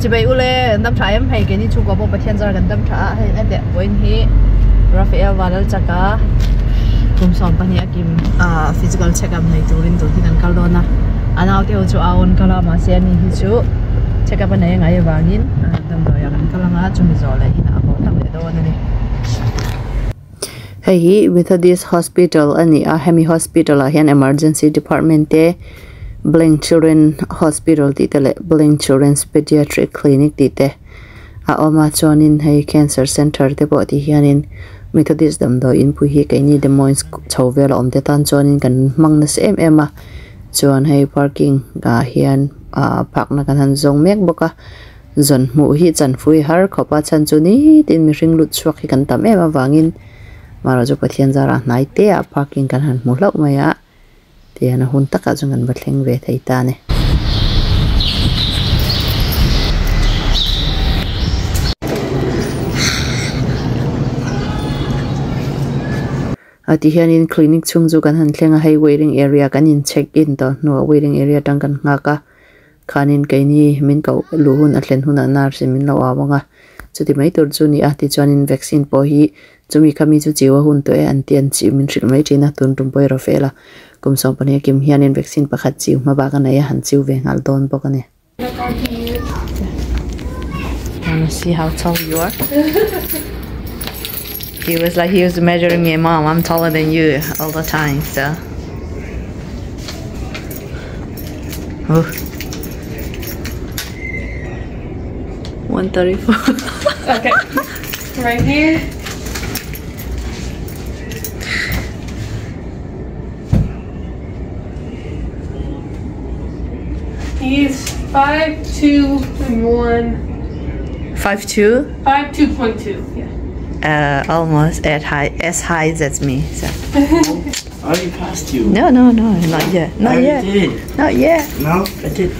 Chibai ule an dam tha em hei keini chhungkua pawh Pathian zar kan dam tha a hei a teh vawiin hi Raphael Vanlalchaka kum 12 a kim ah physical check up nei turin tun hi kan kal dawn a a naute ho chu a awn kal a mahse ani hi chu check up a nei angai avangin damdawi ah kan kal anga chumi zawh leh in a haw tak leh dawn a ni. Hei hi Methodist Hospital a ni a hemi hospital ah hian emergency department te Blank Children Hospital tih te leh Blank Children's Pediatric Clinic tih te a awm a chuanin hei cancer center te pawh ti hianin Methodist damdawi inpui hi keini Des Moines chho vel a awm te tan chuanin kan hmang nasa em em a chuan hei parking ah hian ah phakna kan han zawng mek bawk a zawn hmuh hi chanfui har khawp a chhan chu nitin mihring lut chhuak hi kan tam em avangin marawh chu Pathian zarah hnai te ah parking kan han hmu hlauh mai a. Tihian a hun takah chuan kan va thleng ve thei ta a ni. A ti hianin clinic chhung chu kan han thleng a hei waiting area kan in check in tawh hnuah waiting area atang kan nghak a khanin keini min koh luh hun a thlen hunah nurse in min lo au ang a chuti mai tur chu a ni a tichuanin vaccine pawh hi Chumi kha mi chu chiu a hun tawh e an ti an chih min hrilh mai thin a, tun tum pawh erawh fel a, kum 12 a kim hianin vaccine pakhat chiu hma bak a nei a, han chiu ve nghal dawn bawk a ni. Wanna see how tall you are? He was like he was measuring me, mom, I'm taller than you all the time, so. Oh. 134. Okay. Right here. He's five two and one. 5 2? 5 2.2. Yeah. Almost at high as high as me. So. I already passed you. No, no, no, not yet. Not I yet. did. Not yet. No, I did.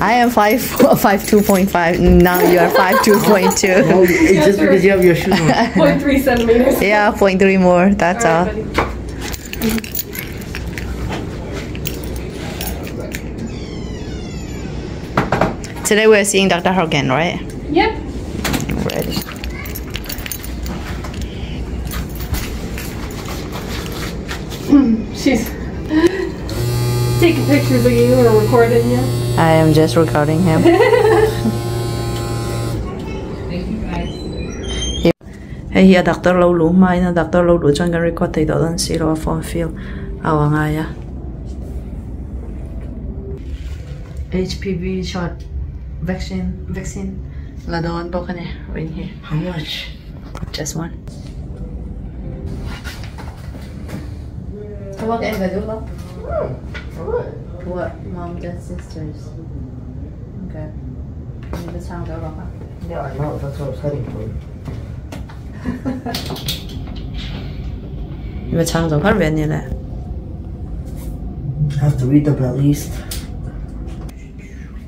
I am 5 5 2.5. Now you are 5 2.2. No, it's just because you have your shoes on. 0.3 centimeters. Yeah, 0.3 more. That's all. All right, buddy. Today we're seeing Dr. Horgan, right? Yep. Ready. She's taking pictures of you or recording you. I am just recording him. Hei hi a doctor lo luh hmain a doctor lo luh chuan kan record thei tawh dawn si lo a form fill a aw angai a. HPV shot vaccine vaccine la dawn bawk a ni rin hi. How much? Just one. What? Mom, dad, sisters. Okay. Yeah, I know. That's what I was heading for. I have to read them at least.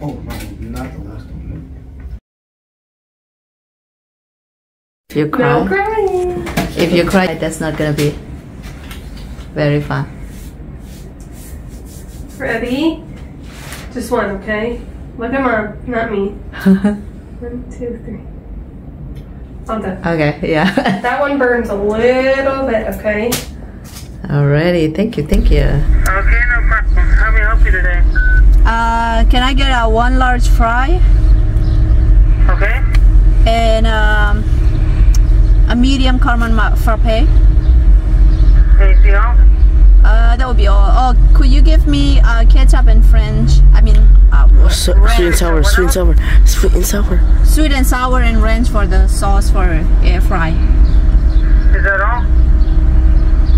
Oh no, not the last one. If you cry, No crying. If you cry, that's not gonna be very fun. Ready? Just one, okay? Look at mom, not me. 1, 2, 3. All done. Okay, yeah. That one burns a little bit, okay? Alrighty, thank you, thank you. Okay, no problem. How may I help you today? Can I get a one large fry? Okay. And a medium caramel frappe. Anything else? That would be all. Oh, could you give me ketchup and French? I mean, Sweet and sour, sweet and sour, sweet and sour. Sweet and sour and ranch for the sauce for air fry. Is that all?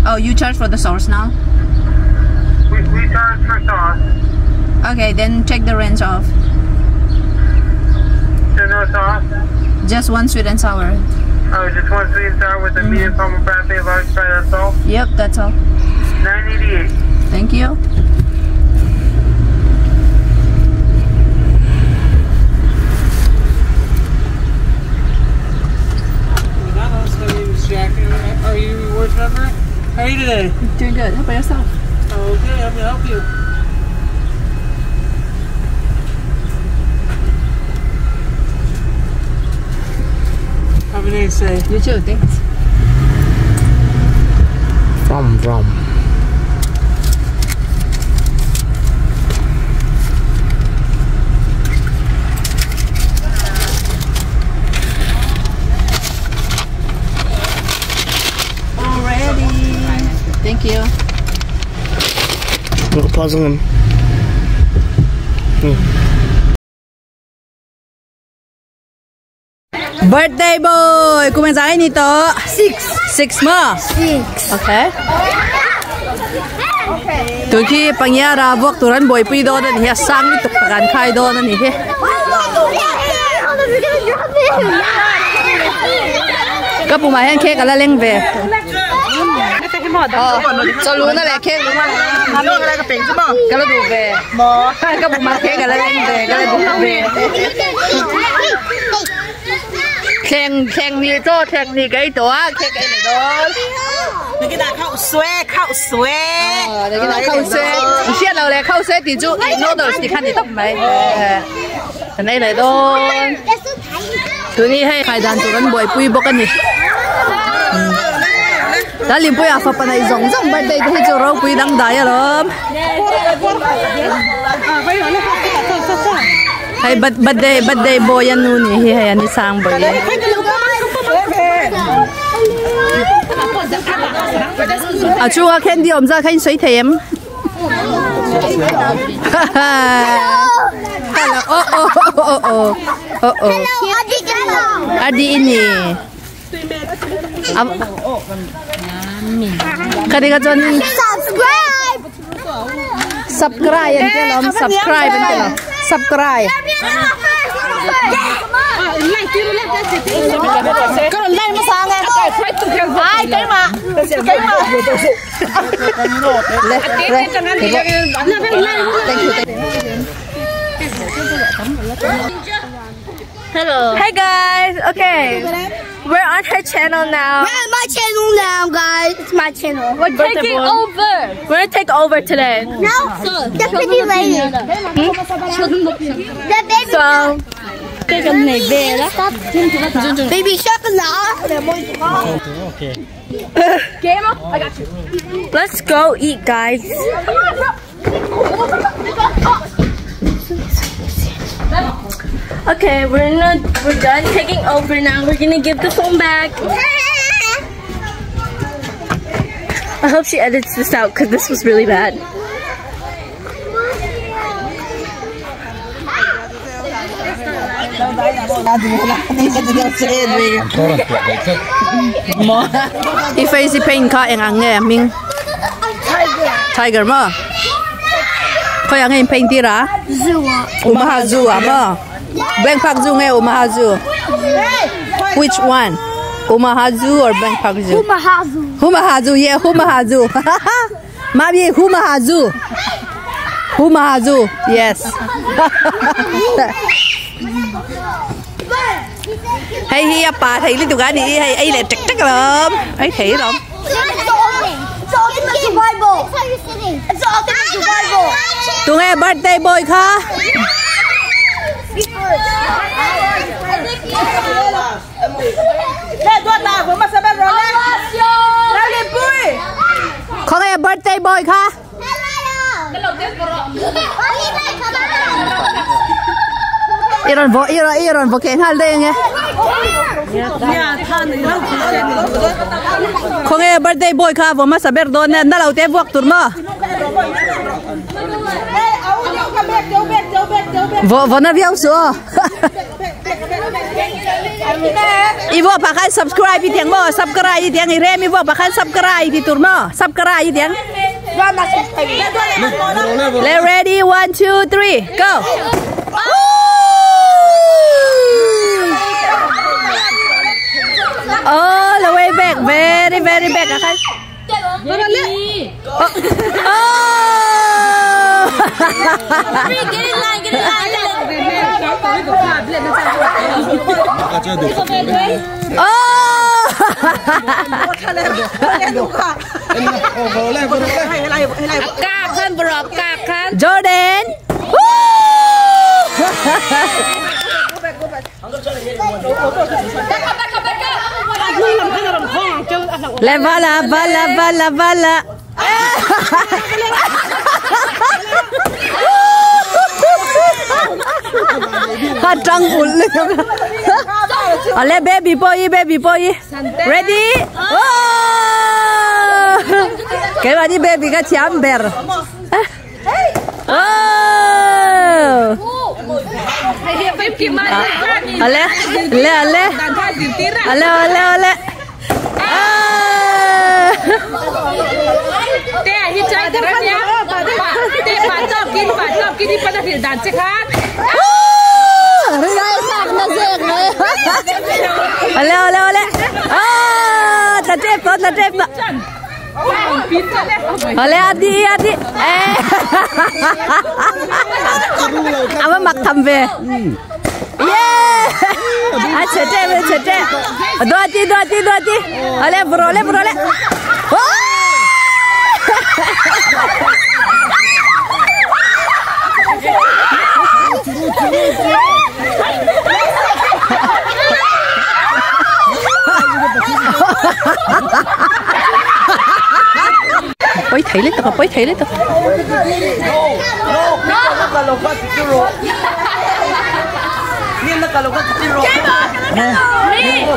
Oh, you charge for the sauce now? We charge for sauce. Okay, then take the ranch off. So no sauce? Just one sweet and sour. Oh, just one sweet and sour with a medium caramel frappe, large fry, that's all? Yep, that's all. $9.88. Thank you. McDonald's, my name is Jack. Are you a rewards member? How are you today? Doing good. How about yourself? Okay, how may I help you? nice day. You too, thanks. From from. Already. Thank you. Look, pausing him. Birthday boy, kumang sa akin ito? 6. 6 mo? 6. Okay. Tuki pangyara vok turan boy pui do na ni sang ni tuk kan khai do na ni he. Ka pu ma hen cake ala leng ve. Cho lu na le cake lu ma. Ka la du ve. Ka pu ma cake ala leng ve, ka la du ve. Khen khen ni to khen ni cái tổ á, khen cái này đó. Cái nào khâu xuê, khâu xuê. Cái nào khâu xuê. Xe nào là khâu xuê thì chú noodles thì khăn thì tóc mấy. Cái này này đó. Tụi ni hay khai đàn tụi con bồi pui bốc cái này. Đã liền pui à phật này giống giống bên đây thì chú rau pui đăng đáy lắm. Hay birthday birthday boy anu ni hi hay ani sang boy. À chú à candy om ra khen sấy thèm. Hello. Oh oh oh oh oh oh. Adi ini. Kadi ka chon subscribe. Subscribe anh kêu lắm, subscribe anh kêu lắm. Subscribe. Ai cái mà. Cái mà. Hello. Hey guys. Okay. We're on her channel now. We're on my channel now, guys. It's my channel. We're taking over. We're gonna take over today. No, the baby lady. The baby. So, baby shark. Okay. I got you. Let's go eat, guys. Okay, we're done taking over now. We're gonna give the phone back. I hope she edits this out because this was really bad. If I see pain ka eng ang nge ming tiger ma. Khoi ang em pain tira? Umaha zoo ma. Blank Park Zoo nge Omaha Zoo. Which one? Omaha Zoo or Blank Park Zoo? Omaha Zoo. Omaha Zoo, yeah, Omaha Zoo. Mami, Omaha Zoo. Omaha Zoo, yes. Hay hi apa thấy liên tục cái này hay ấy lại chắc chắc lắm. Ấy thấy lắm. Tụi nghe birthday boy kha. Không nghe birthday boy kha. Iron vô iron vô kén hal đây nghe. Không nghe birthday boy kha vô mà saber don nè nó lâu té vuộc tụi mà. Vô vô nó viêu sữa. I vô bà khai subscribe đi tiếng mà subscribe đi tiếng i rem i vô bà khai subscribe đi tụi mà subscribe đi tiếng. Let ready 1 2 3 go. All the way back, very very back. Okay. Oh. Oh. Get in line, get in line. Oh. Jordan. Woo! Back up, back up, back up. Le bala bala bala bala. Trăng ul lên. Ale baby boy ready? Oh! Cái bà đi baby cái chém bèr. Oh! Ale ale ale. Ale ale ale. Ale ale ale. Ah, la trep. Ale adi adi. Eh. Apa mak thầm về. Yeah. À chết chết. Dua ti. Ale brole. Ôi thấy lên tập.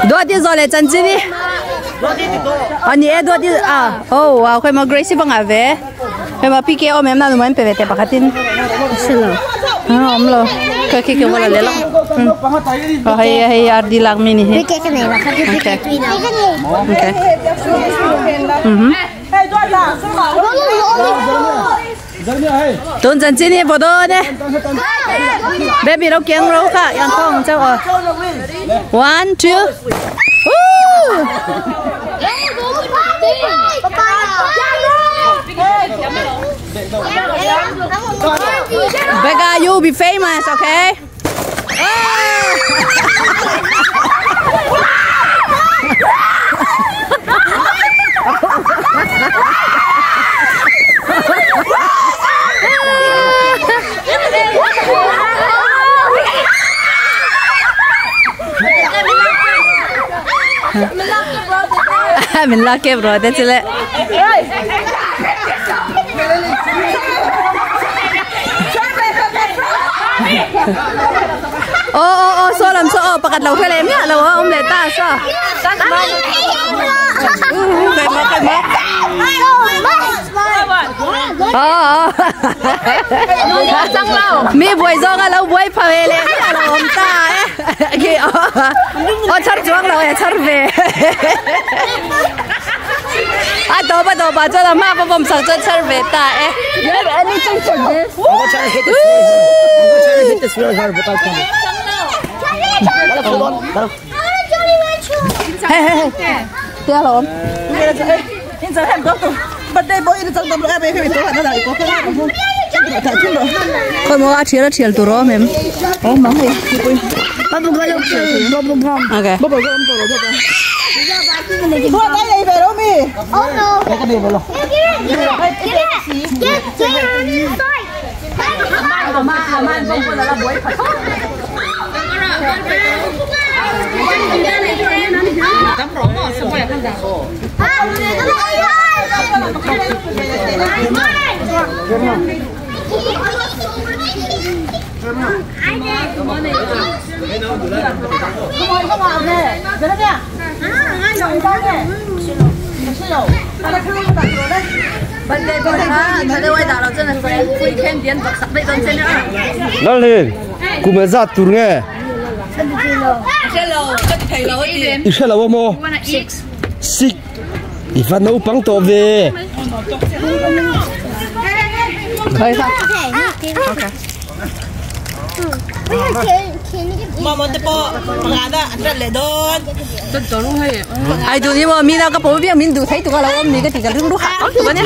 Đua đi rồi lại chân chi đi. Anh ấy đua đi à? Oh wow, khi mà Gracie bằng ai về, khi mà PK ôm em nào mà em về về bạc tin. Không lo, cái kia cái là lẹ. Hay hay đi lạc mini he. PK cái này là cái PK Ok. Tuần chân chi đi bộ đồ nè. Baby nó kiêng rồi cả, ăn không chắc rồi. 1 2. Becca, you be famous, okay? Mình lo kẹp rồi, thế chứ lệ. Ô sao làm sao pakat lâu cái em nhá, lâu ông lại ta sao? Cái mó. Mi buổi do cái lâu buổi phá về lên, lâu ông ta ấy. Cái ô char chuang lâu ấy char về. À đó bà cho là ma bà bầm sạc cho char về ta ấy. Hit this really hard without coming. Hey. Tiếc lắm. Thôi mà chia ra chia tụi nó mềm. Ok. Oh no. Get Lên cùng mẹ ra tụi nghe. Ít là bao Six. Ít nấu bánh tổ về. Ai tụi mà mình nào có bố biết mình đủ thấy tụi cái là mình cái thì cái lúc lúc hả? Tụi cái này.